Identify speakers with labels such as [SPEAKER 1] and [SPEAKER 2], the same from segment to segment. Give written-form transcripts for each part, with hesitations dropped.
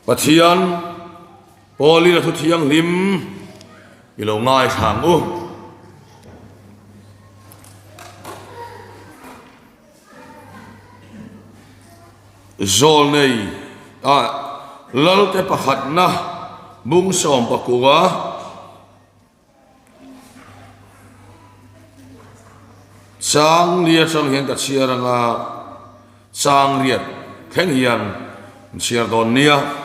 [SPEAKER 1] Pathian Paulin a thu thianghlim i lo ngaithla ang u. Zawlnei ah Lalte pakhatna bung sawmpakua Chang li atang hian ka chhiar anga chang riat thleng hian an chhiar dawn nia.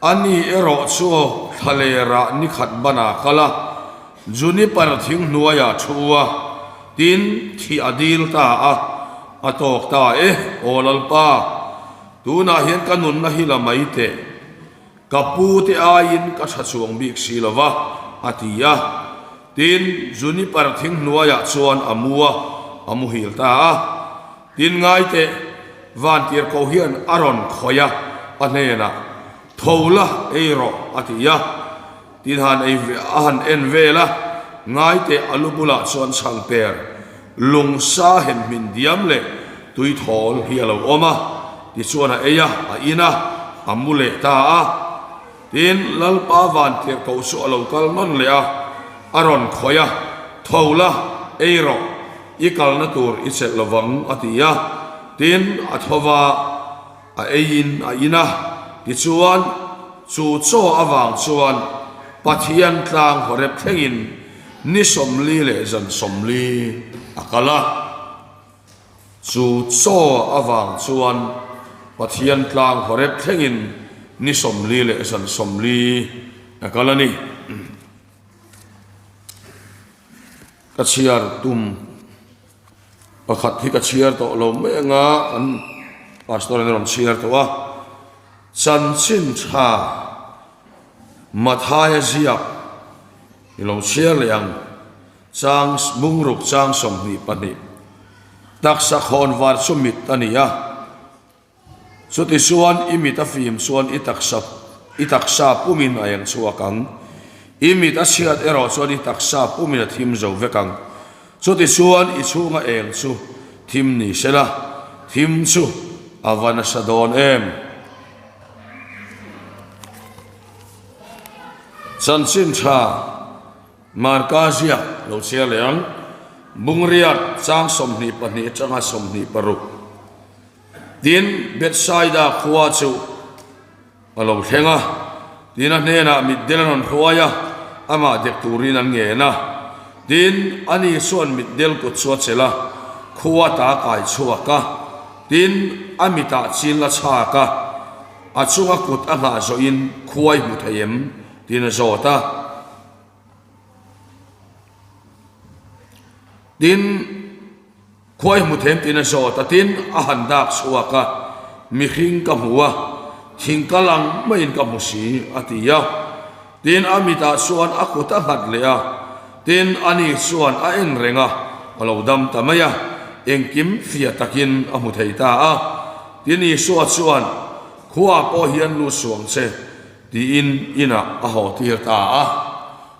[SPEAKER 1] Ani erawh chu thlalerah ni khat banah kal a, juniper thing hnuaiah thu a, tin thih a dil ta a, a tawk ta e, Aw Lalpa, tunah hian ka nunna hi la mai teh. Ka pu te aiin ka tha chuang bik si lo va, a ti a. Tin, juniper thing hnuaiah chuan a mu a, a muhil ta a. Tin, ngai teh, vantirhkoh hian a rawn khawih a, a hnenah, Tho la, ei rawh, a ti a. Tin, han ei a han en vel a, ngai teh, a lu bulah chuan chhangper, lungsa hem hmin diam leh tui thawl hi a lo awm a, tichuan a ei a, a in a, a mu leh ta a. Tin, Lalpa vantirhkoh chu a lo kal nawn leh a, a rawn khawih a, Tho la, ei rawh, i kalna tur i chelh lovang, a ti a. Tin, a tho va, a eiin a in a, tichuan chu chaw avang chuan Pathian tlang Horeb thlengin ni 40 leh zan 40 a kal a. Chu chaw avang chuan Pathian tlang Horeb thlengin ni 40 leh zan 40 a kal a ni. Ka chhiar tum pakhat hi ka chhiar tawh lo mai anga kan pastor in a rawn chhiar tawh a, chanchin tha Mathaia ziak i lo chhiar leh ang chang bungruk chang 22 taksa khawn var chu mit a ni a. Chuti chuan i mit a fim chuan i taksa i taksa pumin a eng chhuak ang. I mit a chhiat erawh chuan i taksa pumin a thim zo vek ang. Chuti chuan i chhunga eng chu thim ni se la, thim chu a va nasa dawn em? Chanchin tha Marka ziak lo chhiar leh ang. Bungriat chang 22 atanga 26. Tin, Bethsaida khua chu a lo thleng a, tin a hnenah mitdel an rawn hruai a, amah dek turin an ngen a. Tin, ani chuan mitdel kut chu a chelh a, khua ta kai chhuak a, tin, a mitah chil a chhak a, a chunga kut a nghah zawhin khua i hmu thei em? tiin a zawt a. Tin, Khuai hmu them tiin a zawt a, tin a han dak chhuak a, mihring ka hmu a, thing kal ang maiin ka hmu si, a ti a. Tin a mitah chuan a kut a nghat leh a, tin ani chuan a en reng a, a lo dam ta mai a, engkim fiah takin a hmu thei ta a. Tin Isua chuan, Khuaah pawh hian lut suang che, tiin inah a haw tir ta a.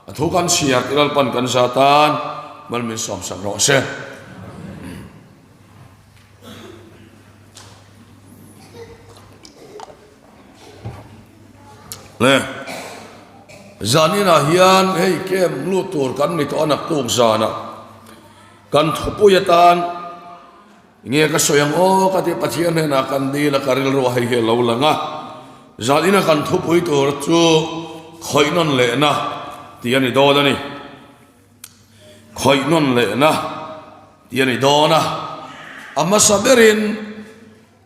[SPEAKER 1] A thu kan chhiar ti Lalpan kan za tan mal min sawmsak rawh se. Le zaninah hian hei camp lut tur kan ni tawh a naktuk zanah kan thupui atan Nge ka sawi ang aw ka ti Pathian hnenah kan dil a ka rilru a hei hi a lo lang a, zan ina kan thupui tur chu khawih nawn lehna tih a ni dawn a ni. Khawih nawn lehna tih a ni dawn a, a hmasa berin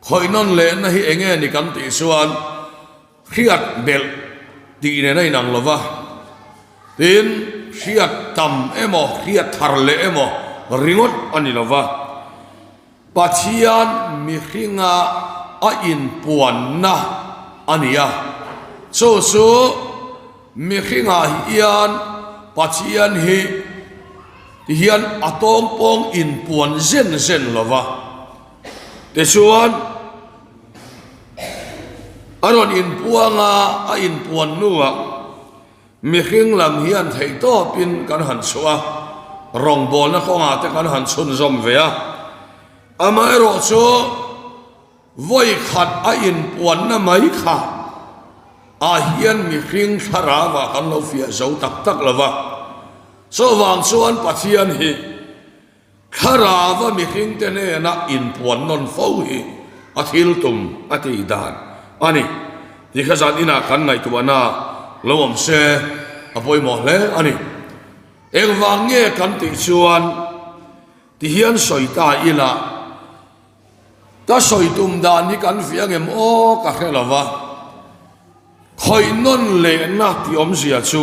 [SPEAKER 1] khawih nawn lehna hi enge ni kan tih chuan hriat belh tih nen a inang lo va, Tin, hriat tam emaw, hriat thar leh emaw ringawt a ni lo va, Pathian mihringa a inpuanna a ni a. Chu chu mihringah hian Pathian hi tihian a tawngpawng inpuan zen zen lo va. Tichuan, a rawn inpuang a, a inpuan hnuah, Mihring lam hian theihtawpin kan han chhuah a, rawngbawlna kawngah te kan han chhunzawm ve a. Amaherawhchu, vawi khat a inpuanna mai kha. Ah hian mihring thlarau ah kan lo fiah zo tak tak lo va. Chuvang chuan Pathian hi thlarau a mihring te hnena inpuan nawn fo hi a thil tum a tih dan a ni. Ti kha zan inah kan ngaihtuahna lo awm se a pawimawh hle a ni. Engvang nge kan tih chuan ti hian sawi ta ila ka sawi tum dan hi kan fiah ngem aw ka hre lo va, khawih nawn lehna tih awmzia chu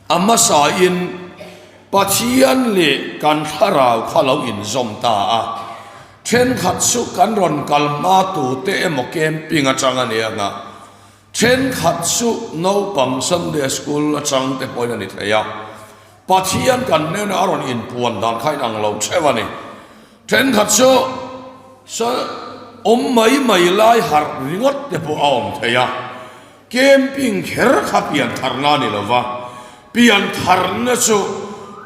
[SPEAKER 1] A hmasain Pathian leh kan thlarau kha lo inzawm ta a, thenkhat chu kan rawn kal hma tute emaw camping atang a ni ang a, thenkhat chu naupang Sunday School atang te pawhin a ni thei a. Pathian kan hnena a rawn inpuan dan kha inang lo theuh a ni. Thenkhat chu awm mai mai lai harh ringawt te pawh a awm thei a. Camping kher kha piantharna a ni lo va, piantharna chu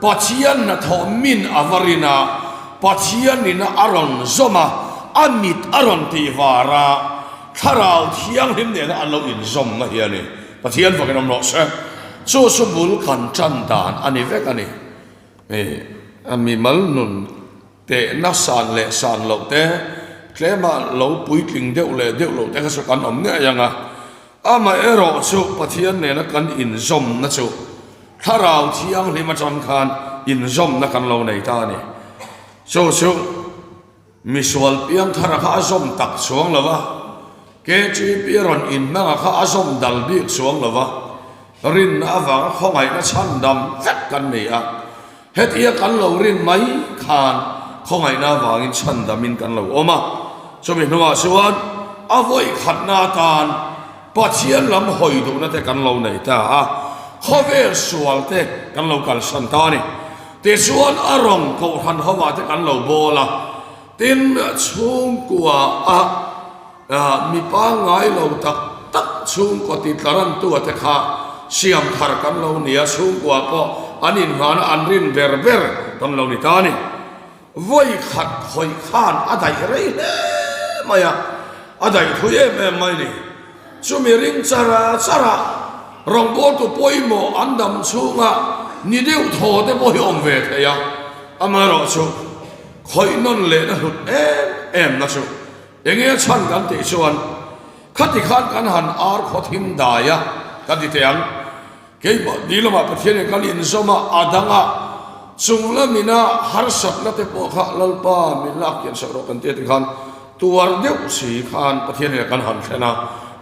[SPEAKER 1] Pathian hnathawh min a va rin a, Pathianina a rawn zawm a, a mit a rawn tih var a, Thlarau Thianghlim nena an lo inzawmna hi a ni. Pathian fakin awm rawh se. Chu chu bul kan tan dan a ni vek a ni. A mimal nun Tehna san leh san loh te, tlema lo puitling deuh leh deuh loh te kha chu kan awm ngei ang a. Amaherawh chu Pathian nena kan inzawmna chu Thlarau Thianghlim atang khan inzawmna kan lo nei ta a ni. Chu chu misual piangthara kha a zawm tak chuang lo va, KTP rawn inhmanga kha a zawm dal bik chuang lo va, rinna avanga khawngaihna chhandam vek kan ni a. Hetia kan lo rin mai khan khawngaihna avangin chhandamin kan lo awm a, chumi hnuah chuan a vawi khatna atan Pathian lam hawi duhna te kan lo nei ta a, khawvel sual te kan lo kalsan ta a ni. Tichuan a rawng kohhran hovah te kan lo bawl a, tin chhungkua a Mi pangngai lo tak tak chhungkaw titlarantua te kha siam thar kan lo ni a, chhungkua pawh an inhmana an rin ber ber kan lo ni ta a ni. Vawi khat khawih khan a daih rei hle mai a, a daih thui em em mai ni. Chumi ring char char a, rawngbawltu pawimawh an dam chhunga ni deuh thaw te pawh hi awm ve thei a, amaherawhchu khawih nawn lehna hlut em em na chu Enge a chhan kan tih chuan khati khan kan han ar khaw thim dai a kan ti teh ang. Keimah ni lamah Pathianin kan inzawm a, a dang a, chung lamina harsatna te pawh kha Lalpa min lak kian sak rawh kan ti a ti khan tuar deuh si khan Pathianin kan han thlen a.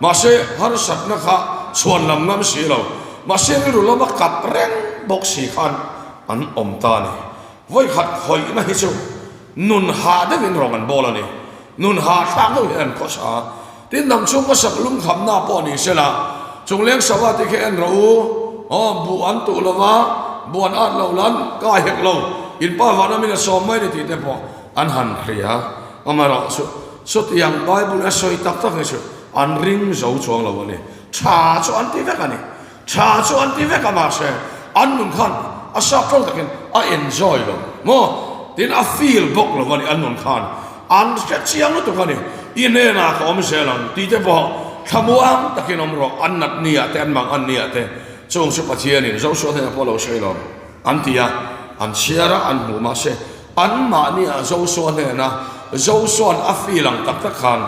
[SPEAKER 1] Mahse harsatna kha chhuan lam ngam si lo, mahse rilru lama kap reng bawk si khan an awm ta a ni. Vawikhat khawihna hi chu Nun hah deuhin rawng an bawl a ni. Nun hah thlak deuh hian an khawsa a. Tin, dang chhung ka sak lung khamna pawh ni se la, chung leng sava te khi en rawh u, aw, buh an tuh lo va, buh an at lo lan ka hek lo, in pa vana min a sawm mai ni tih te pawh an han hria. Amaherawh chu chutiang Bible a sawi tak tak hi chu an ring zo chuang lo a ni. Tha chu an ti vek a ni. Tha chu an ti vek a mahse an nun khan a sap tawk takin a enjoy lo maw tin a feel bawk lo a ni an nun khan an hre chiang lutuk a ni i hnenah ka awm zel ang tih te pawh thlamuang takin awm rawh an nat ni ah te an mang an ni ah te chung chu Pathianin Joshua hnenah pawh lo sawi lo an ti a an chhiar a an hmuh mahse Anmahni ah Joshua hnena Joshua'n a feel ang tak tak khan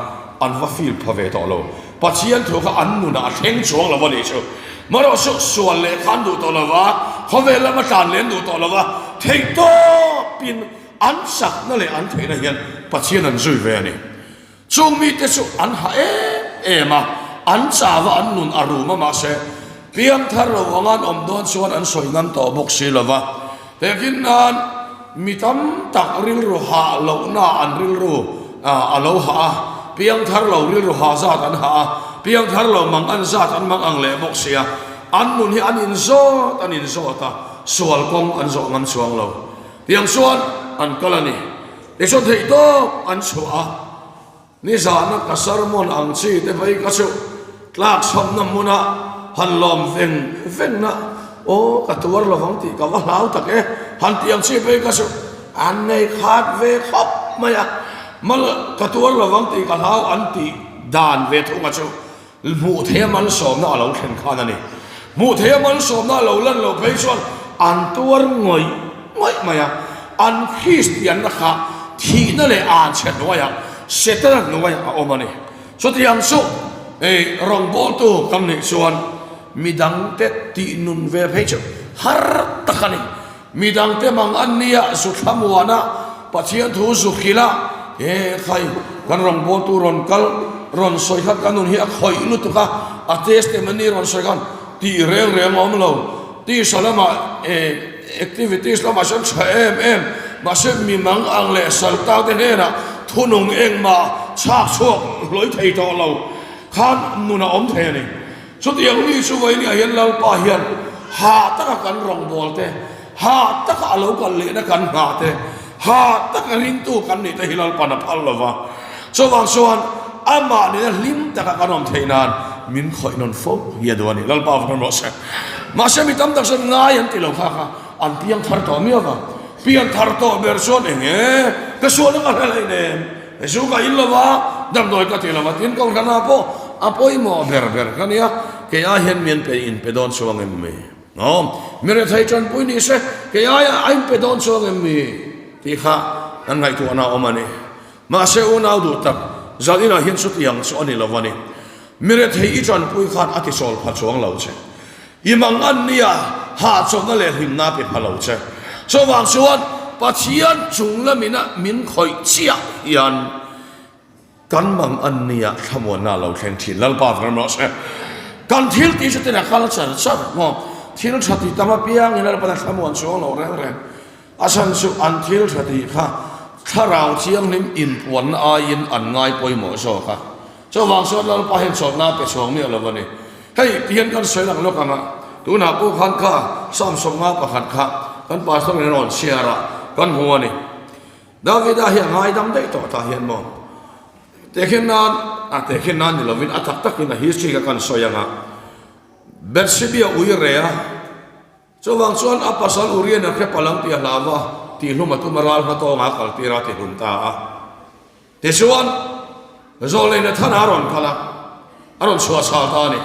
[SPEAKER 1] an va feel pha ve tawh lo. Pathian thu kha an nunah a thleng chuang lo a nih chu. Marawh chu sual leh kha an duh tawh lo va, khawvel lama tlan leh an duh tawh lo va, theihtawpin an chakna leh an theihna hian Pathian an zui ve a ni. Chung mite chu an hah em em a, an chau a, an nun a rum a, mahse, piangthar lo anga an awm dawn chuan an sawi ngam tawh bawk si lo va. Tehkin nan mi tam tak rilru hah lohna an rilru a lo hah a, piangthar lo rilru hah zat an hah a, piangthar lo mang an zat an mang ang leh bawk si a, an nun hi an inzawt an inzawt a, sual kawng an zawh ngam chuang lo. Tiang chuan an kal a ni. Tichuan theih tawp an chhuah a, nizahna ka sermon ang chi te phei ka chu tlakchhamna hmuna han lawm veng vengna aw ka tuar lovang tih ka va hlau tak e han tih ang chi phei ka chu an nei khat ve khawp mai a, mal ka tuar lovang tih ka hlau an tih dan ve thung a chu. Hmuh theiha malsawmna a lo thlen khan a ni. Hmuh theiha malsawmna a lo lan loh phei chuan an tuar ngawih ngawih mai a. An Kristianna kha thihna leh anchhe hnuaiah, Setana hnuaiah a awm a ni. Chutiang chu ei rawngbawltu kan nih chuan midangte tih nun ve phei chu har tak a ni. Midangte mang an nia zu thlamuana Pathian thu zu hrilh a, he khai kan rawngbawltu rawn kal rawn sawi khan ka nun hi a khawih lutuk a, a testimony rawn sawi khan tih reng reng a awm lo. Tisa lamah activities lamah sawn tha em em mahse mi mang ang leh sal tak te hnenah thunung engmah chhak chhuak hlawi thei tawh lo khan nun a awm thei a ni. Chutiang mi chu vawinia hian Lalpa hian hah taka kan rawngbâwl te, hah taka a lo kal lehna kan nghah te, hah taka ringtu kan nih te hi Lalpa'n a phal lo va. Chuvang chuan amah nena hlim taka kan awm theih nan min khawih nawn fo hi a duh a ni. Lalpa va rawn rawh se. Mahse mi tam tak chuan ngai an ti lo kha kha an piang thar tawh miau va. Pian thar tawh ber chuan eng nge ka sualna ka hre hleinem. Zu ka in lova, damdawi ka ti lova, tin Kohhranah pawh a pawimawh ber ber ka nia, kei ai hian mi an pe in pe dawn chuang em mi? Aw, mi rethei tanpui ni se, kei aia a in pe dawn chuang em mi? tih kha kan ngaihtuahna a awm a ni. Mahse unau duh tak, zan inah hian chutiang chu a ni lo a ni. Mi rethei i tanpui khan a tichawl pha chuang lo che. I mang an nia, hahchawlhna leh hlimna pe pha lo che. Chuvang chuan Pathian chung lamina min khawih chiah hian kan mang an nia thlamuanna a lo thleng thin. Lalpa vek ram rawh se. Kan thil tih chu tin a kal char char maw? Thil tha ti tam apiangin Lalpa'n a thlamuan chuang lo reng reng. A chhan chu an thil tha tih kha Thlarau Thianghlim inpuanna aiin an ngai pawimawh zawk a. Chuvang chuan Lalpa hian chawlhna a pe chhuak miah lo a ni. Hei ti hian kan sawi lang lawk ang a, tunah pawh khan kha Psalm 51 kha kan pastor in a rawn chhiar a, kan hmu a ni. Davida hi a ngaidam daih tawh tah hian maw? Tehkhin nan, a tehkhin nan ni lovin a tak takin a history kha kan sawi ang a, Bethshebia ui rea, Chuvang chuan a pasal Urian a hre palang tih a hlau a, tihhlum a tum a ral hma tawngah a kaltir a tihlum ta a. Tichuan, Zawlei Nathana a rawn kal a, a rawn chhuah chhal ta a ni.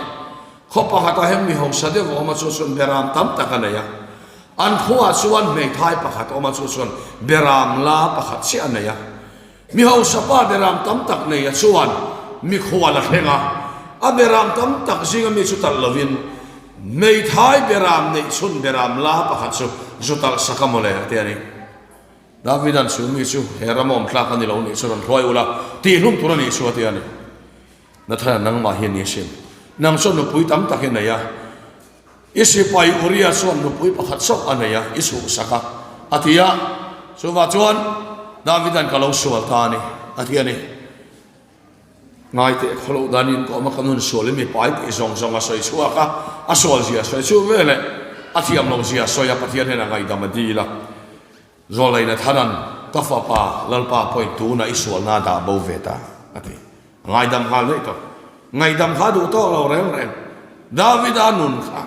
[SPEAKER 1] Khaw pakhatah hian mi hausa deuh a awm a, chu chuan beram tam tak a nei a. An khuaah chuan hmeithai pakhat a awm a, chu chuan beram la pakhat chiah a nei a. Mi hausa pa beram tam tak nei a chuan mikhual a thleng a, a beram tam tak zinga mi chu talh lovin hmeithai beram neih chhun beram la pakhat chu zu talh sak a mawle a ti a ni. Davida'n chu mi chu he ram awm tlak a ni lo nih chu rawn hruai ula tihhlum tur a nih chu a ti a ni. Nathana nangmah hi a ni asin. Nang chuan nupui tam tak i nei a. I sipai Uria chuan nupui pakhat chauh a nei a, i chhuhsak a, a ti a. Chuvah chuan Davida'n ka lo sual ta a ni, a ti a ni. Ngai teh khawloh danin ka awm a, ka nun sualin mi pai tih zawng zawng a sawi chhuak a, a sual zia sawi chhuak ve leh a thiam loh zia sawi a, Pathian hnenah ngaihdam a dil a. Zawlei Nathana'n, Ka fapa, Lalpa pawhin tunah i sualna a dah bo ve ta, a ti. A ngaidam nghal daih tawh. Ngaihdam kha a duh tawk lo reng reng. Davida nun kha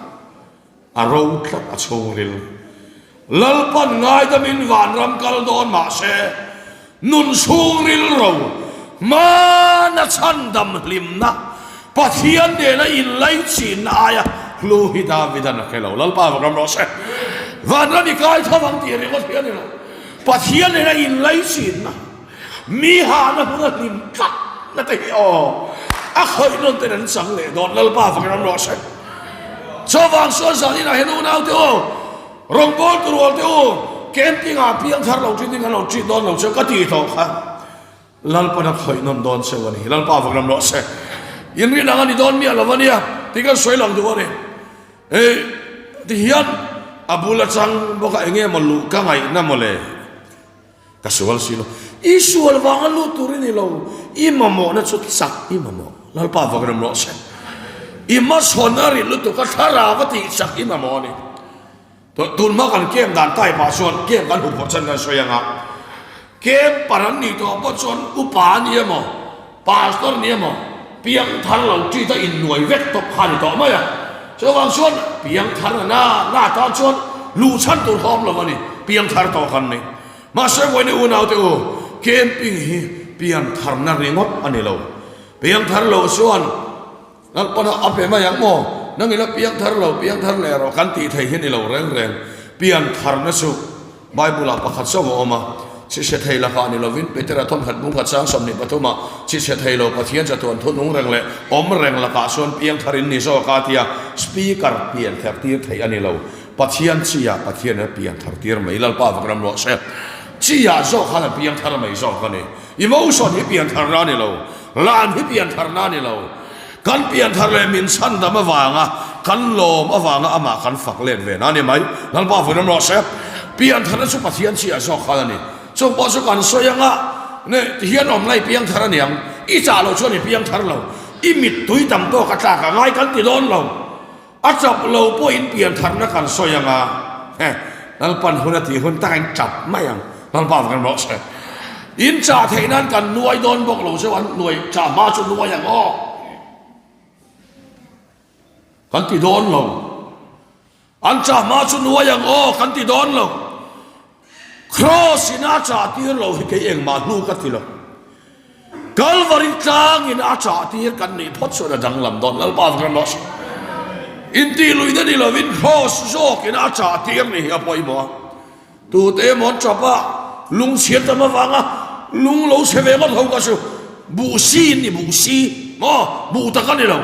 [SPEAKER 1] a ro tlat a chhungril. Lalpan ngaidamin vanram kal dawn mahse, nun chhungril ro hmana chhandam hlimna, Pathian nena inlaichinna aia hlu hi Davida'n a hre lo. Lalpa vak ram rawh se. Vanram i kai tho ang tih ringawt hi a ni lo. Pathian nena inlaichinna. Mi hahna hmun a hlim tlat na te hi aw a khawih nawn ten an chang leh dawn Lalpa fak ram rawh se. Chuvang chuan zan inah hian unau te u, rawngbâwl tu rual te u, camping ah piang thar lo ṭhin in kan lo ṭih dawn lo cheu ka ti tawh kha Lalpan a khawih nawn dawn cheu a ni. Lalpa fak ram rawh se. Inrin ang a ni dawn miah lo a nia tih kan sawi lang duh a ni. Hei ti hian a bul atang bawk a enge maw luh ka ngaihna mawle. Ka sual si lo. I sual vanga lut tur i ni lo. I mamawhna chu chak i mamawh. Lalpa vak rem rawh se. I hmachhawn a rit lutuk a thlarau a tih chak i mamawh a ni. Tun hma kan camp dan type ah chuan camp kan huphawh chan kan sawi ang a. Camper an nih tawh pawh chuan upa a ni emaw, pastor ni emaw, piang thar lo ṭit a innuai vek tawp kha a ni tawh mai a. Chuvang chuan piang thar na na tan chuan luh chhan tur kha awm lo a ni, piang thar tawh kan ni. Mahse vawiin unaute u, camping hi pian tharna ringawt a ni lo. Piang thar lo chuan. Lalpana a pe mai ang maw? Nang ila piang thar lo, piang thar leh rawh kan tih thei hi ni lo reng reng. Pian tharna chu Bible ah pakhat chauh a awm a, chi hre thei lakah ni lovin Petera thawmkhat bung khat sang 23 ah chi hre thei lo Pathian chatuan thu nung reng leh awm reng lakah chuan piang thar in ni zawk a tia Speaker pian thar tir theih a ni lo. Pathian chi ah Pathian in a pian thar tir mai Lalpa vak ram luah se. Chi ah zawk khan a piang thar mai zawk a ni. Emotion hi pian tharna a ni lo. Lan hi pian tharna a ni lo. Kan pian thar leh min chhandam avanga kan lawm avanga amah kan fak let ve na a ni mai. Lalpa vawi ram rawh se. Pian tharna chu Pathian chi ah zawk khan a ni. Chung pawh chu kan sawi anga ne tihian awm lai piang thar a niang. I chah loh chuan i piang thar lo. I mittui tam tawk a tlak a ngai kan ti dawn lo. A chap lo pawhin piantharna kan sawi ang a, he, Lalpan hun a tih hun tak a in chap mai ang, Lalpa va kan rawh se. In chah theih nan kan nuai dawn bawk lo cheu, an nuai chah hma chu nuai ang aw. Kan ti dawn lo. An chah hma chu nuai ang aw, kan ti dawn lo. Kraws in a chah tir lo hi kei engmah hnu ka ti lo. Kalvari tlang in a chah tir kan nih phawt chuan a danglam dawn Lalpa vek ram rawh se. Intih luihna ni lovin Kraws zawk in a chah tir ni hi a pawimawh a. Tute emaw an tap a, lung chhiat tam avanga lung lo chhe ve ngawt ho kha chu buh si in ni buh si maw buh tak a ni lo.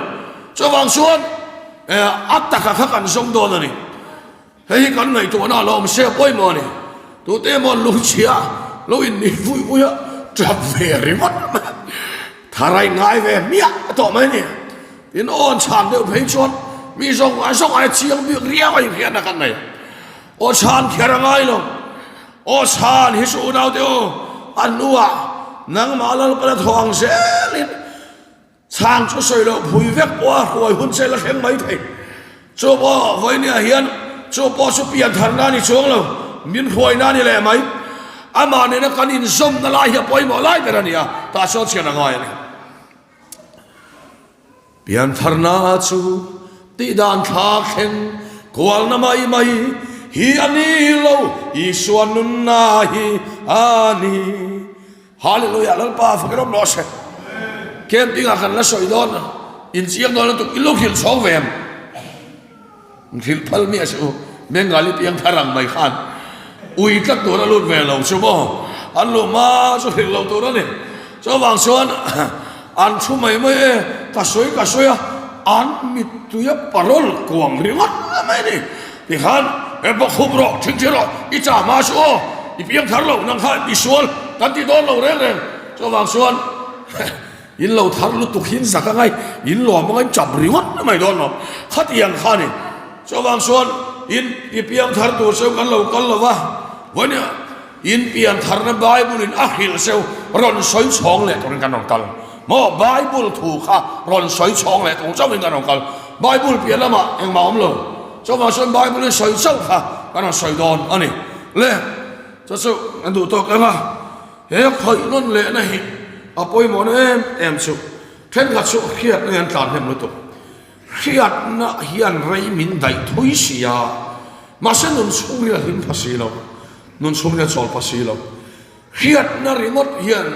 [SPEAKER 1] Chuvang chuan a taka kha kan zawng dawn a ni. Hei hi kan ngaihtuahna a lo awm se a pawimawh a ni. Tute emaw an lungchhia lo innih vui vui a, tap ve ringawt mai a, thar a inngai ve hmiah tawh mai a ni. Tin, aw an chhan deuh phei chuan mi zawng zawng aia chiang bik riau a inhriatna kan nei. Aw chhan kher a ngai lo. Aw chhan hi chu unaute u, a hnuah nangmah Lalpana thaw ang zelin Chhang chu sawi loh phui vek pawh a hruai hun che la thleng mai thei. Chu pawh vawinia hian chu pawh chu pian tharna a ni chuang lo, min hruaina a ni leh mai. Amah nena kan inzawmna lai hi a pawimawh lai ber a ni a, tah chuan chhian a ngai a ni. Pian tharna chu tihdan thlak thleng kualna mai mai hi a ni lo, Isua nunna hi a ni. Hallelujah Lalpa fak rawm rawh se. Camping ah kan la sawi dawn in chiang dawn lutuk i lo hrilh chhawng ve em? Hrilh phal mi a si u Bengali piang thar ang mai khan ui tlat tur a lut ve lo chu maw an luh hma chu hrilh lo tur a ni. Chuvang chuan an thu mai mai e ka sawi ka sawi a an mittui a parol kuang ringawt mai a ni. Tikhan, He bawk hup rawh, thingthi rawh, i chah hma chu aw, i piang thar lo, nang kha i sual kan ti dawn lo reng reng. Chuvang chuan in lo thar lutuk hi in zak angai, in lawm angai, in chap ringawt mai dawn lo. Khatiang kha a ni. Chuvang chuan in i piang thar tur cheu kan lo kal lo va, vawiin In pian tharna Bible in a hrilh seu rawn sawi chhawng leh turin kan rawn kal. Maw Bible thu kha rawn sawi chhawng leh tur chauhin kan rawn kal. Bible piah lamah engmah awm lo. Chuvang chuan Bible in sawi chauh kha kan rawn sawi dawn a ni. Le chu chu kan duh tawk eng a, he khawih nawn lehna hi a pawimawhna em em chu thenkhat chu hriatna hian tlan hnem lutuk. Hriatna hian rei min daih thui si a, mahse nun chhungril a hlim pha si lo, nun chhungril a chawl pha si lo. Hriatna ringawt hian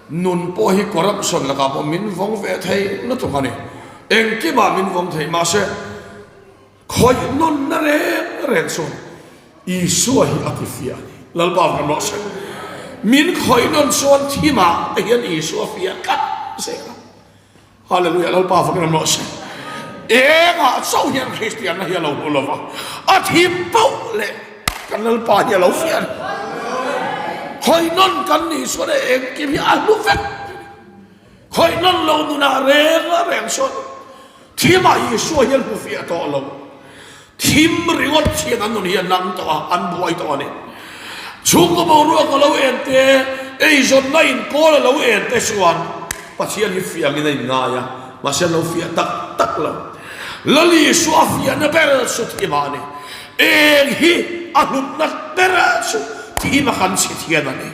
[SPEAKER 1] nun pawh hi corruption lakah pawh min vawng ve thei lutuk a ni. Engkimah min vawng thei, mahse khawih nunna reng reng chuan Isua hi a tifiah a ni. Lalpa kan rawh se. Min khawih nawn chuan thimah te hian Isua fiah tlat zel a. Hallelujah Lalpa fak ram rawh se. Engah chauh hian Kristianna hi a lo hmu lova, a thim poh leh kan Lalpa hi a lo fiah a ni. Khawihnawn kan nih chuan e engkim hi a hlu vek. Khawihnawn lo nunah reng reng chuan thimah Isua hi a hmu fiah tawh lo. Thim ringawt hian an nun hi a nang tawh a, an buai tawh a ni. Chhungkaw boruak a lo en te, eizawnna inkawl a lo en te chuan Pathian hi fiangin a inngai a, mahse an lo fiah tak tak lo. Lal Isua fiahna ber chu thimah a ni. Eng hi a hlutna ber chu thima kan chhit hian a ni.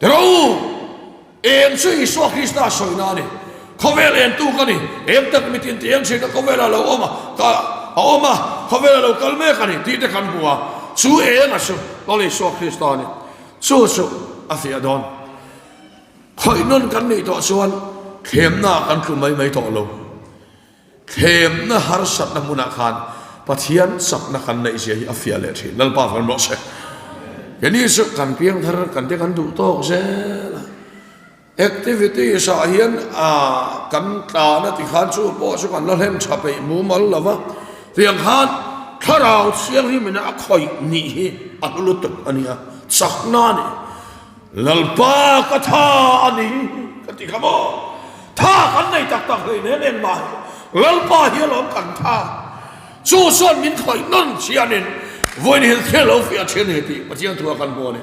[SPEAKER 1] Tiraw u! Eng chu Isua Krista sawina a ni. Khawvel entu ka ni. Eng tak mitin tih eng thin ka khawvelah lo awm a, ka a awm a, khawvelah lo kal mek a ni tih te kan hmu a. Chu eng a chu Lal Isua Krista a ni. Chu chu a fiah dawn. Khawih nawn kan nih tawh chuan thlemna kan tlu mai mai tawh lo. Thlemna harsatna hmunah khan Pathian chakna kan neih zia hi a fiah leh thin. Lalpa vang rawh se. Keini chu kan piangthar kan te kan duh tawk zel a. Activities ah hian ah kan tlan a ti khan chu pawh chu kan la hlem tha peih mumal lo va. Tiang khan thlarau thianghlim in a khawih nih hi a hlu lutuk a nia. Chakna a ni. Lalpa ka tha a ni ka ti kha maw? Tha kan nei tak tak hlei nen engmah hi Lalpa hi alawm kan tha. Chu chuan min khawih nawn chianin vawiin hi thil lo fiah thin a ni tih Pathian thu a kan hmu a ni.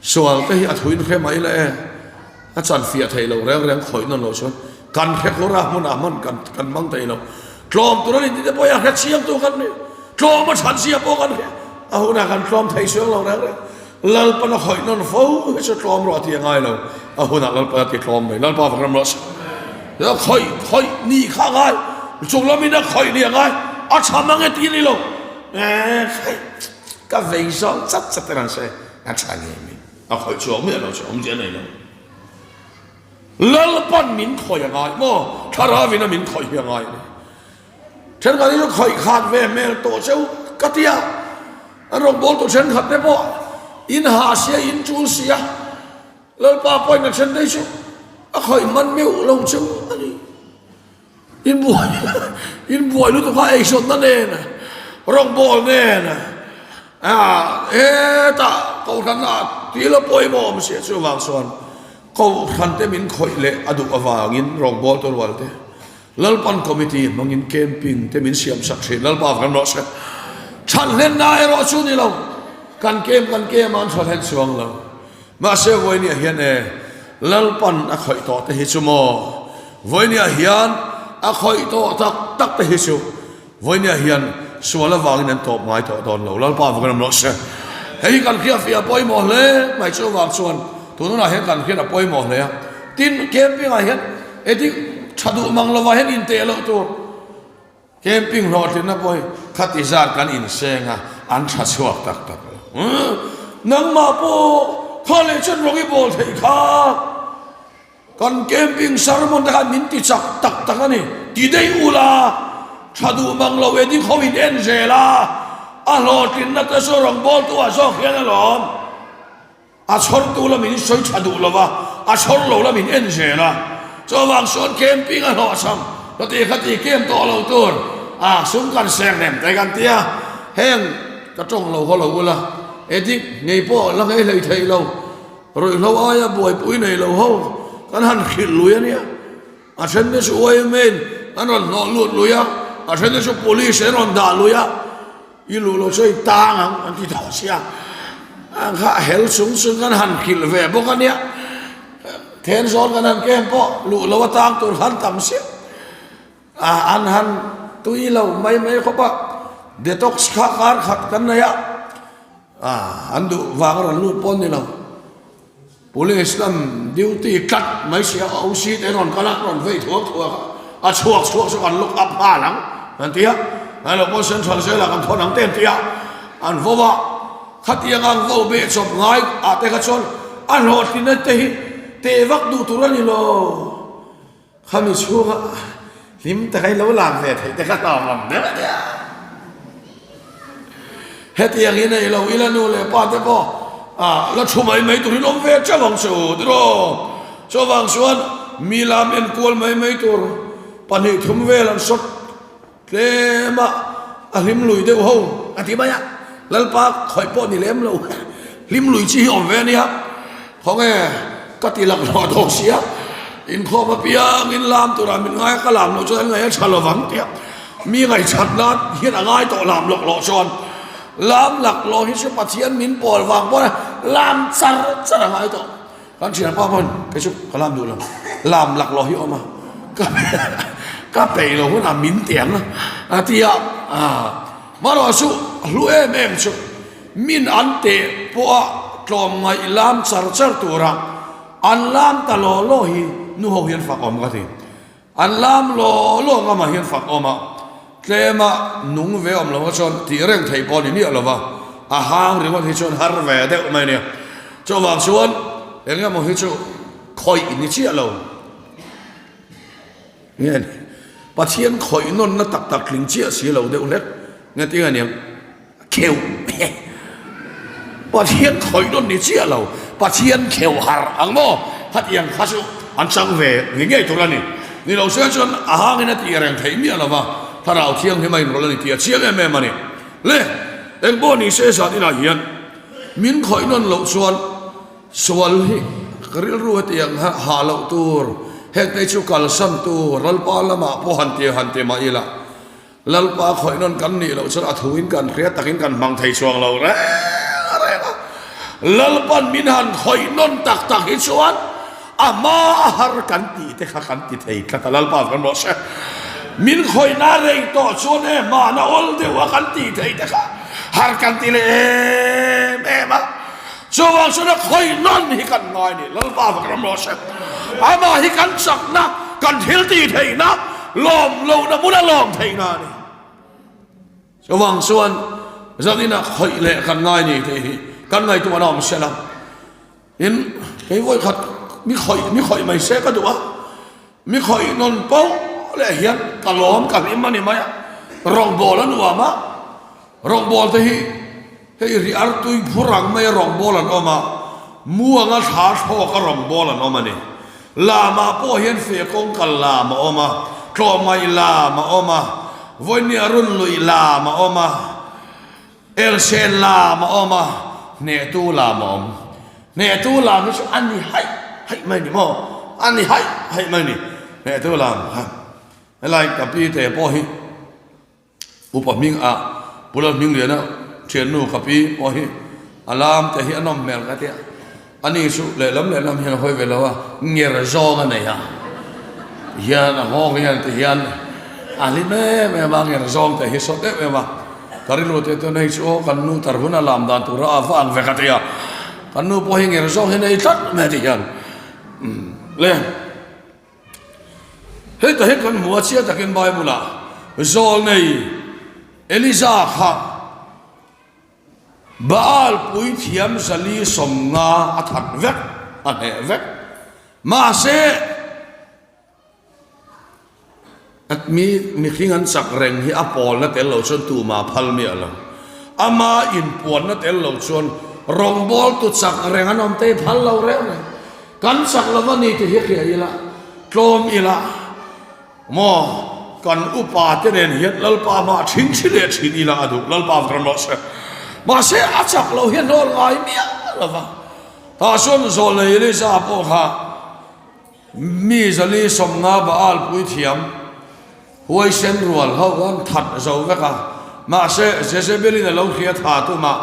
[SPEAKER 1] Sual te hi a thuin hre mai la e. A chan fiah thei lo reng reng khawih nawn loh chuan kan hre khur a hmunah hman kan kan hmang thei lo. Tlawm tur a ni tite pawh hi a hre chiang tu kan ni. Tlawm a that zia pawh kan hria. A hunah kan tlawm thei chuang lo reng reng. Lalpan a khawih nawn fo hi chu tlawm rawh a ti a ngai lo. A hunah Lalpan a ti tlawm mai. Lalpa vak ram rawh se. A khawih khawih ni kha a ngai. Chung lamin a khawih ni a ngai. A tha mang e ti a ni lo. Ka vei zawng chat chat in an sawi. A tha ngei mai. A khawih chhuak miah lo chu awmzia a nei lo. Lalpan min khawih a ngai maw? Thlarauin a min khawih hi a ngai a ni. Thenkhat hi chu khawih khat ve hmel tawh cheu ka ti a, an rawn bawl tawh thenkhat te pawh in ha sia in tul sia, Lalpa pawhin a then daih chu a khawih hman meuh lo cheu a ni. In buai in buai lutuk a eisawnna nen rawngbawl nen ah hetah kohhran ah tih la pawimawh awm sia chuvang chuan kohhran te min khawih leh a duh avangin rawngbawl te rual te Lalpan committee hmangin camping te min siam sak thin Lalpa kan rawh se thathlenna erawh chu ni lo kan camp kan camp a an thathlen chuang lo. Mahse vawinia hian e, Lalpan a khawih tawh te hi chu maw? Vawinia hian a khawih tawh tak tak te hi chu vawinia hian sual avangin an tawp ngai tawh dawn lo. Lalpa vang in awm rawh se. Hei hi kan hriatfiah a pawimawh hle mai chu avang chuan tun hunah hian kan hriat a pawimawh hle a. Tin, camping ah hian edik tha duh mang lovah hian inteh loh tur. Camping hlawhtlinna pawh hi khati zat kan inseng a, an tha chhuak tak tak lo. Nangmah pawh kha leh chen rawng i bawl theih kha. Kan camping sermon te khan min ti chak tak tak a ni. Ti daih ula, tha duh mang lo e ding ho in en zel a, a hlawhtlinna te chu rawn bawl tu ah zawk hian alawm. A chhawrtu lamin sawi tha duh lo va, a chhawr lo lamin en zel a. Chuvang chuan camping a hlawh cham, khati khati camp tawh lo tur a sum kan seng nem te kan ti a. Heng ka tawng lo haw lo ula, edik ngei pawh la ngei hlei thei lo, ruihhlo aia buaipui nei lo ho kan han hrilh lui a nia. A then te chu yma in an rawn hnawh lut lui a, a then te chu police an rawn dah lui a. I luh loh chu i tang ang an ti tawh sia, ang kha a hel chung chung kan han hrilh ve bawk a nia, then zawn kan han kem pawh luh loh a tang tur khan tam sia, a an han tui lo mai mai khawp a, detox kha kar khat kan nei a, a an duh vang a rawn lut pawh a ni lo. Police lam duty tlat mai sia a OC te rawn kal a, rawn vei thuak thuak a, a chhuak chhuak chu kan look up nghal ang an ti a, an lo pawn central jail ah kan thawn ang te an ti a, an vo a, khatiang ang vo beh chawp ngai ah te kha chuan a hlawhtlinna te hi teh vak duh tur a ni lo. Khami chhunga hlim tak in lo lam ve theih te kha hlauh awm deuh a nia. Hetiang in ei lo ila nu leh pa te pawh ah la thu mai mai turin awm ve teuh ang che u tiraw. Chuvang chuan mi lam enkual mai mai tur 2 3 vel an sawt Tlema a hlim lui deuh ho a ti mai a, Lalpa khawih pawh ni lem lo, hlim lui chi hi awm ve a nia, khawnge ka ti laklawh dawn sia, inkhawm apiang in lam turah min ngai a, ka lam loh chuan an ngaih a tha lovang tia mi ngaihchat nan hian a ngai tawh lam laklawh chuan lam laklawh hi chu Pathian min pawl vang pawn lam char char a ngai tawh. Kan thian pa pawn kei chu ka lam duh lo, lam laklawh hi awm a, ka peih lo hunah min ti ang a ti a, marawh chu hlu em em chu min an teh pawha tlawmngaih lam char char tura an lam ta law law hi nu ho hian fak awm ka ti. An lam law law ngamah hian fak awm a, tlema nung ve awm lo chuan tih reng theih pawh a ni miah lo va, a hang ringawt hi chuan har ve deuh mai a nia. Chuvang chuan eng emaw hi chu khawih ni chiah lo nge ni. Pathian khawih nawnna tak tak tling chiah si lo deuh hlek nge ti a niang kheuh Pathian khawih nawn ni chiah lo Pathian kheuh harh ang maw khatiang kha chu an chang ve ni ngei tur a ni. Ni lo se chuan a hangin a tih reng theih miah lo va, Thlarau Thianghlim a inrawlh a ni tih a chiang em em a ni. Le, engpawh ni se zan inah hian min khawih nawn loh chuan Sual hi ka rilru hetiang ha ha loh tur, hengte chu kalsan tur, Lalpa lamah pawh han ti han ti mah ila, Lalpa khawih nawn kan nih loh chuan a thuin kan hria takin kan hmang thei chuang lo reng reng a. Lalpan min han khawih nawn tak tak hi chuan a hma a har kan tih te kha kan ti thei tlat a, Lalpa kan rawh se. Min khawihna rei tawh chuan e hmana awl deuh a kan tih theih te kha har kan ti leh em em a. Chuvang chuan a khawih nawn hi kan ngai ni, Lalpa fak ram rawh se. Amah hi kan chakna, kan thil tih theihna, lawm lohna hmuna lawm theihna a ni. Chuvang chuan zaninah khawih leh kan ngai ni tih hi kan ngaihtuahna awm se la. In kei vawi khat mi khawih mi khawih mai se ka duh a, mi khawih nawn poh leh hian ka lawm ka hlim a ni mai a, rawngbâwl a nuam a, rawngbâwl te hi Hei ri artui phur ang mai a rawngbâwl an awm a, mu anga thla thlawk a rawngbâwl an awm a ni. Lamah pawh hian feh kawng kal lam a awm a, tlawmngaih lam a awm a, vawinia run luih lam a awm a, elsen lam a awm a, hnehtu lam a awm. Hnehtu lam hi chu a ni haih haih mai ni maw? A ni haih haih mai ni hnehtu lam kha. Helai ka pi te pawh hi. Upa hming ah Pu Lalhmingliana thiannu ka pi pawh hi a lam te hi a nawm hmel ka tia. Ani chu lehlam lehlam hian a hawi ve lo a, nger zawng a nei a. Tihian a nghawng hian ti hian a hlim em em a, nger zawng te hi sawt em em a. Ka rilru te chuan hei chu aw kan nu tar hun a lam dan tura a va ang ve ka tia. Kan nu pawh hi nger zawng hi nei tlat mai ti hian le. Heta hi kan hmu a chiah takin Bible-ah zawlnei Eliza kha Baal puithiam zali 50 a that vek, a hneh vek. Mahse, mi mihring an chak reng hi a pawlna tel lo chuan tumah phal miah lo. Ama inpuanna tel lo chuan rawngbawltu chak reng an awm te hi phal lo reng reng. Kan chak lo va ni tih hi hria ila, tlawm ila maw kan upa te nen hian Lalpa hma thin thin leh thin ila a duh, Lalpa vek ram rawh se. Mahse a chak lo hian hlawl ngai miah lo va. Tah chuan Zawlnei Elisa pawh kha mi zali 50 Baal puithiam huaisen rual ho an that zo vek a, mahse Jezebel-in a lo hria tha tumah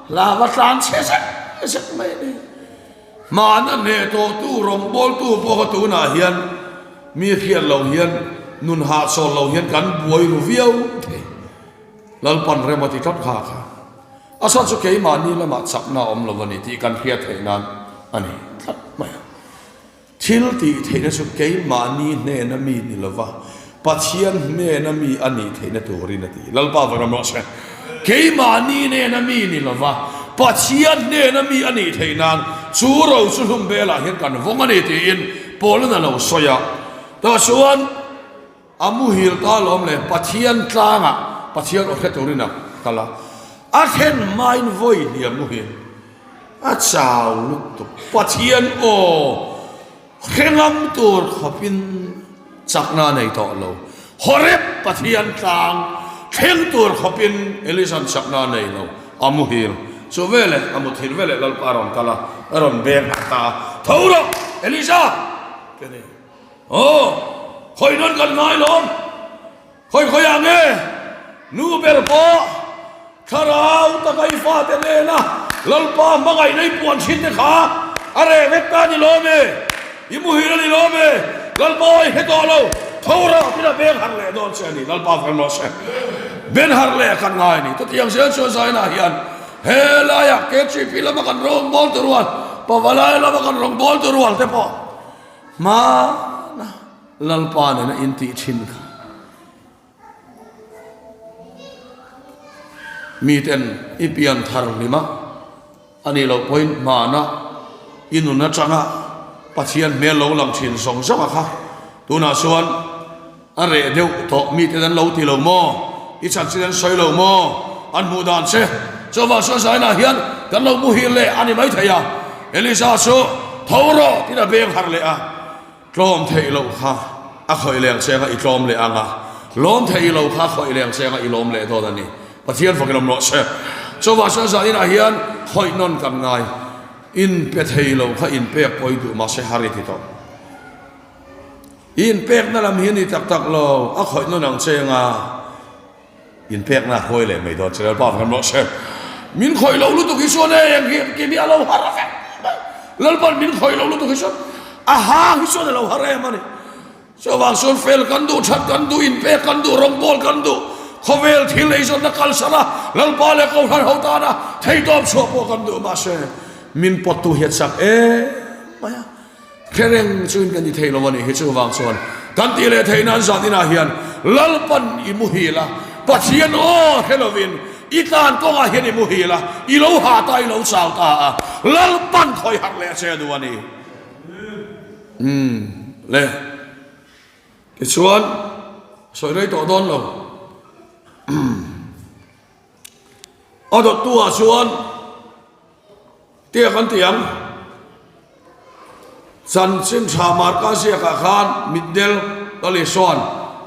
[SPEAKER 1] hlava tlan chhe zek zek mai a ni. Hmana hneh tawhtu rawngbawltu pawh kha tunah hian mi hriat lo hian nun hahchawl lo hian kan buai ru viau thei. Lalpan rem a ti tlat kha kha. A chhan chu keimahni lamah chakna a awm lo a ni tih kan hriat theih nan a ni tlat mai a. Thil tih theihna chu keimahni hnena mi ni lova Pathian hnena mi a nih theihna turin a ti. Lalpa va ram rawh se. Keimahni hnena mi ni lova Pathian hnena mi a nih theih nan chu ro chu hlum velah hian kan vawng a ni tiin Paulin a lo sawi a. Tah chuan a muhil ta lawm le Pathian tlangah Pathian aw hre turin a kal a. A thlen hmain vawi hliam muhil a chau lutuk. Pathian aw. Hre ngam tur khawpin chakna a nei tawh lo. Horeb Pathian tlang thleng tur khawpin Eliza'n chakna a nei lo. A muhil chu veleh a muthil veleh Lalpa a rawn kal a, a rawn beng harh ta a, Tho rawh, Eliza! Ti a ni. Aw, khawi nawn kan ngai lawm. Khawi khawi ah nge nu ber pawh thlarau taka i fate nena Lalpa hmangaihna i puan thin te kha a reh vek ta a ni lawm e, i muhil a ni lawm e, Lalpa aw i hre tawh lo, tho rawh tina beng harh leh dawn che a ni, Lalpa kan rawh se. Ben harh leh kan ngai a ni. Chutiang zel chuan Zaina hian he laiah KGP lama kan rawngbâwl tu rual, Pavalai lama kan rawngbâwl tu rual te pawh hmana Lalpa nena intih thin kha miten i pian thar hlim a, a nih loh pawhin hmana i nun atanga Pathian hmel lo lang thin zawng zawng a kha tunah chuan. A reh deuh tawh miten an lo ti lo maw? I chanchin an sawi lo maw? An hmuh dan che. Chuvang chuan zainah hian kan lo muhil leh a ni maithei a. Elisa chu tho rawh tiin a beng harh leh a. Tlawm theih loh kha a khawih leng cheng a i tlawm leh ang a, lawm theih loh kha a khawih leng cheng a i lawm leh dawn a ni. Pathian fakin awm rawh se. Chuvang chuan zaninah hian khawih nawn kan ngai. Inpe thei lo kha inpek pawi duh mahse har i ti tawh. I inpekna lam hi a ni tak tak lo, a khawih nawn ang cheng a, inpekna a huai leh mai dawn che Lalpa kan rawh se. Min khawih lo lutuk hi chuan e eng hi engkim hi a lo har vek mai. Lalpa'n min khawih lo lutuk hi chuan a hang hi chuan a lo har em a ni. Chuvang chuan fel kan duh, that kan duh, inpek kan duh, rawngbawl kan duh, khawvel thil eizawnna kalsan a, Lalpa leh Kohhran ho tana theihtawp chhuah pawh kan duh mahse min pawttu hi a chak em mai a. Hre reng chuin kan ti thei lo a nih hi, chuvang chuan kan tih leh theih nan zan inah hian Lalpan i muhil a, Pathian aw hre lovin i tlan kawngah hian i muhil a, i lo hah ta, i lo chau ta a, Lalpan khawi harh leh che a duh a ni. Umm le, tichuan sawi rei tawh dawn lo. A dawttu ah chuan Tia kan ti ang. Chanchin tha Marka ziakah khan mitdel Lal Isua'n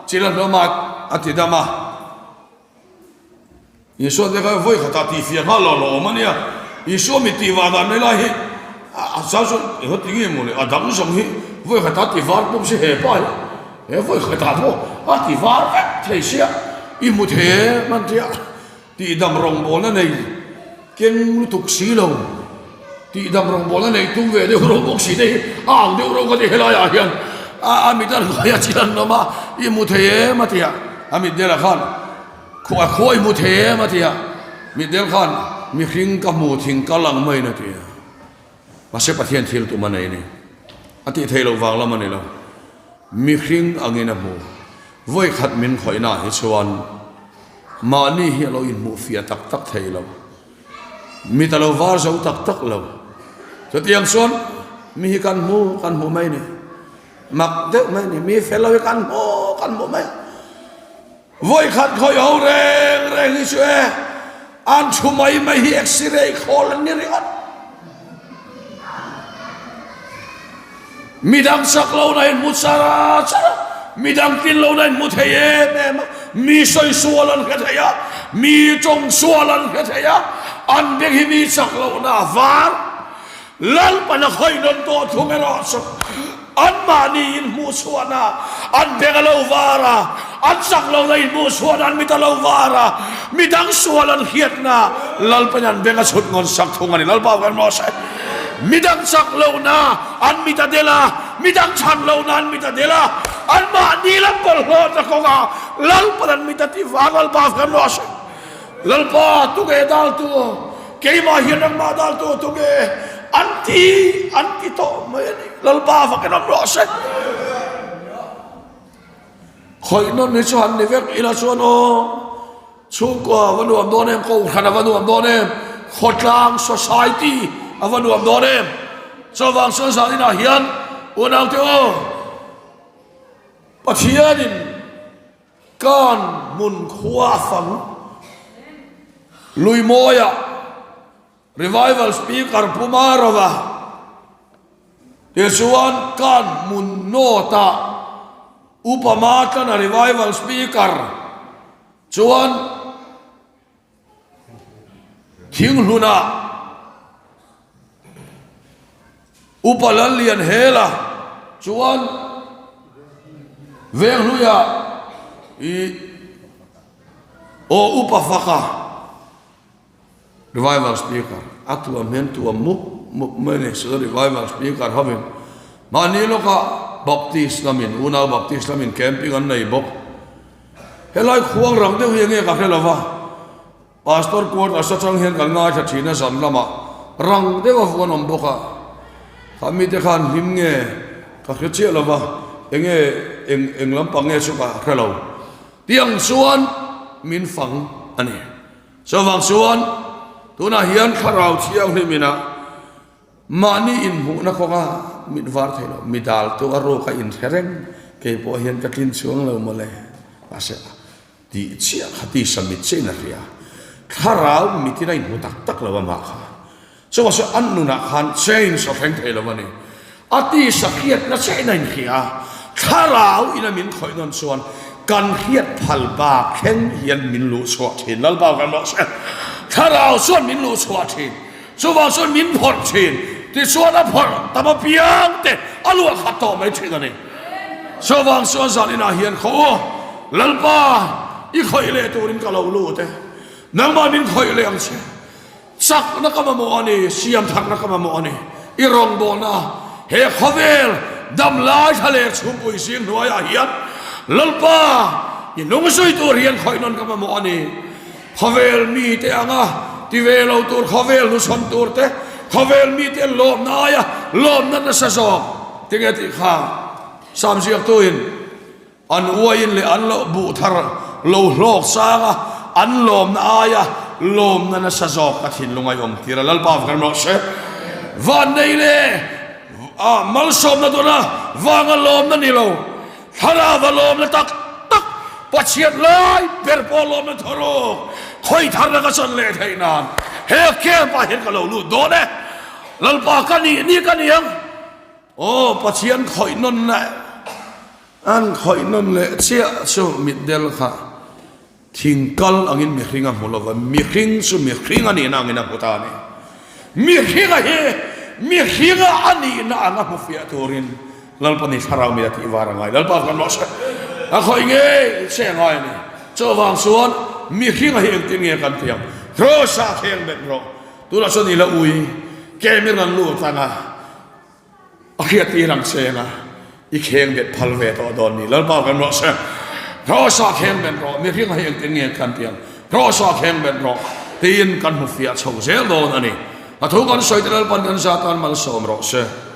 [SPEAKER 1] chil a hlawm a, a ti dam a. Isua te kha vawi khatah tihfiah nghal lo lo awm a nia. Isua mit tih vah dan mai lai hi a chang chuan eng a ti nge maw le, a dang zawng hi vawi khatah ti var pawm si he pa hi he vawi khatah pawh a ti var vek thei sia i hmu thei em an tia. Tihdam rawngbawlna nei keng lutuk si lo, tihdam rawngbawlna nei tum ve deuh ro bawk si te hi a ang deuh ro ka ti helaiah hian a mit a hnuai a chin an awm a, i hmu thei em a ti a, a mitdel ah khan a khua i hmu thei em a ti a, mitdel khan mihring ka hmu thing kal ang maiin a ti a, mahse Pathian thil tum a nei a ni, a tih theih loh vang lam a ni lo. Mihring angin a hmu. Vawi khat min khawihnaah hi chuan mahni hi a lo inhmuh fiah tak tak thei lo. Mit a lo var zo tak tak lo. Chutiang chuan mi hi kan hmu kan hmu mai ni. Mak deuh mai ni. Mi fel lo hi kan hmu kan hmu mai. Vawi khat khawih ho reng reng hi chu e an thu mai mai hi x-ray khawl an ni ringawt. Midang chak lo na in hmu char char a, midang tlin lo na in hmu thei em em a, mi sawi sual an hre thei a, mi tawng sual an hre thei a, an beng hi mi chak lo na a var. Lalpan a khawih nawn tawh thung erawh chu anmahni inhmuh chhuahna an beng a lo var a, an chak lohna inhmuh chhuahna an mit a lo var a, midang sual an hriatna Lalpan an beng a chhut ngawn sak thung a ni. Lalpa kan maw se midang chak lohna an mit a del a, midang chhan lohna an mit a del a, anmahni lam bawlhhlawhna kawngah Lalpan an mit a ti var. Lalpa kan maw se. Lalpa, tunge daltu? Keimah hian nangmah daltu tunge? An ti, an ti tawh mai a ni. Lalpa fakin awm rawh se. Khawih nawn hi chu han ni vek ila chuan aw, chhungkua a va nuam dawn em, kohhran a va nuam dawn em, khawtlang society a va nuam dawn em. Chuvang chuan zaninah hian unaute aw, Pathianin Kan hmun khua a fang. Luimawiah Revival Speaker Pu Marova tichuan kan hmun nawtah Upa Matlana Revival Speaker chuan Thinghlunah Upa Lallianhela chuan Venghluiah i aw Upa Faka Revival Speaker a tuam hian tuam mup mup mai a ni. Chuan Revival Speaker hovin mahni lawkah Baptist lamin unau Baptist lamin camping an nei bawk. Helai khuang rang deuh hi enge ka hre lova, Pastor quarters atang hian kan ngaithla thin a zan lamah rang deuh a vuan awm bawk a, kha mite khan hlim nge ka hre chiah lova, enge eng eng lampang nge chu ka hre lo. Tiang chuan min fang a ni. Chuvang chuan tunah hian Thlarau Thianghlim inah Mahni inhmuhna kawnga mit var thei lo, mi dal tu a ruk a inhre reng. Kei pawh hian ka tlin chuang lo mawle. Mahse, tih chiah kha tisa mit chiahin a hria. Thlarau mitin a inhmu tak tak lo amah kha. Chuvang chuan an nunah khan change a thleng thei lo a ni. A tisa hriatna chiahin a inhria a, thlarau ina min khawih nawn chuan kan hriat phal bak thleng hian min luh chhuah thin. Lalpa kan rawh se. Thlarau chuan min luh chhuah thin. Chuvang chuan min phawrh thin. Tichuan a phawrh tam apiang te a luah khat tawh mai thin a ni. Chuvang chuan zan inah hian khaw u, Lalpa i khawih leh turin ka lo lut e. Nangmah min khawih leh ang che. Chakna ka mamawh a ni, siamtharna ka mamawh a ni. I rawngbawlna he khawvel dam lai thla leh chhungpui zing hnuaiah hian Lalpa i nung zui tur hian khawih nawn ka mamawh a ni. Khawvel mite anga ti ve lo tur, khawvel hnuchhawn tur te, khawvel mite lawmna aia lawmna nasa zawk tinge tih kha Sam ziaktuin An uaiin leh an loh buh thar lo hlawk sang a, an lawmna aia lawmna nasa zawk a thinlung a awm tir a, Lalpa va kan rawh se. Vannei leh a malsawmna dawna vanga lawmna ni lo, thlarauva lawmna tak tak, Pathian lai ber pawh lawmna thawruk khawi tharna ka chan leh theih nan he camp ah hian ka lo lut dawn e. Lalpa ka nih ni ka ni ang. Aw Pathian khawih nawn leh an khawih nawn leh chiah chu mitdel kha thing kal angin mihring a hmu lova, mihring chu mihring a nihna angin a hmu ta a ni. Mihringa hi mihringa a nihna ang a hmu fiah turin Lalpa ni thlarau mi a tih var a ngai. Lalpa kan rawh se. A khawih ngei che a ngai a ni. Chuvang chuan mihringa hi engtin nge kan tih ang? Kraws-ah kheng bet rawh. Tunah chuan i la ui ke mi rawn lut ang a. A hriattir ang cheng a, i kheng bet phal ve tawh dawn ni. Lalpa kan rawh se. Kraws-ah kheng bet rawh, mihring a hi engtin nge kan tih ang? Kraws-ah kheng bet rawh, tiin kan hmu fiah chho zel dawn a ni. A thu kan sawi te Lalpan kan za tan malsawm rawh se.